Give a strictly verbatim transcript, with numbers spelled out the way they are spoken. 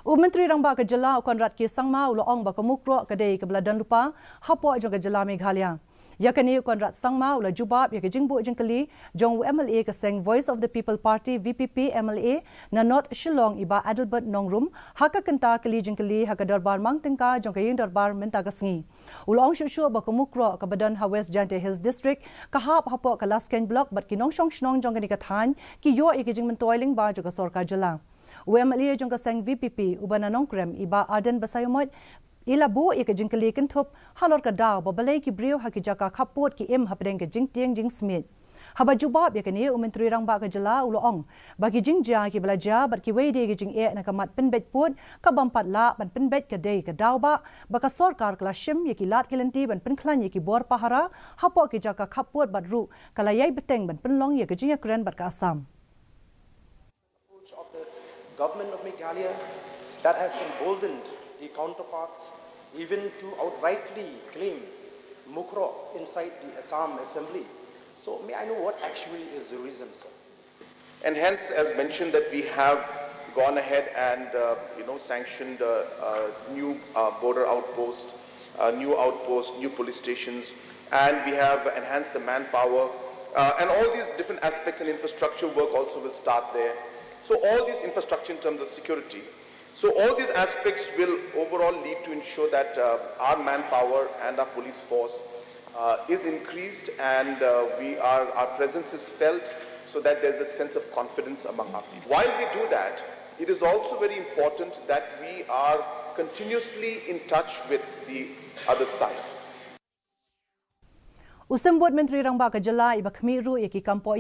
U Myntri Rangbah ka Jylla u Conrad K Sangma u la ong ba ka Mukroh ka dei kaba la don lypa hapoh jong ka Jylla Meghalaya. Ïa kane u Conrad Sangma u la jubab ïa ka jingbuh jingkylli jong u M L A ka seng Voice of the People Party, V P P, M L A na North Shillong, i Bah Adelbert Nongrum, ha ka kynta kylli jingkylli ha ka dorbar mang tyngka jong ka Ïing Dorbar mynta ka sngi. U la ong shuh shuh ba ka Mukroh kaba don ha West Jaintia Hills District ka hap hapoh ka Laskein Block bad ki nongshong shnong jong kane ka thaiñ ki ïoh ïa ka jingmyntoi lyngba jong ka sorkar jylla. U M L A jong ka seng V P P uba na Nongkrem, i Bah Ardent Basaiawmoit, i la buh ïa ka jingkylli kynthup halor ka daw ba balei ki briew ha ki jaka khappud ki im hapdeng ka jingtieng jingsmiej. Haba jubab ïa kane, u Myntri Rangbah ka Jylla u la ong ba ki jingjia kiba la jia bad kiwei de ki jingeh na ka mat pynbeit pud, ka bym pat lah ban pynbeit ka dei ka daw ba, ba ka sorkar ka la shim ïa ki lad ki lynti ban pynkhlaiñ ïa ki bor pahara hapoh ki jaka khappud bad ruh ka la ïai bteng ban pynlong ïa ka jingïakren bad ka Assam. Approach of the government of Meghalaya that has emboldened the counterparts even to outrightly claim Mukroh inside the Assam Assembly. So may I know what actually is the reason, sir? And hence, as mentioned, that we have gone ahead and uh, you know sanctioned a, a new uh, border outpost, a new outpost, new police stations, and we have enhanced the manpower, uh, and all these different aspects and infrastructure work also will start there. So all these infrastructure in terms of security. So all these aspects will overall lead to ensure that uh, our manpower and our police force uh, is increased and uh, we are, our presence is felt so that there's a sense of confidence among our people. While we do that, it is also very important that we are continuously in touch with the other side. U Symbud Myntri Rangbah ka Jylla i Bah Khmih ruh ïa ki kam poh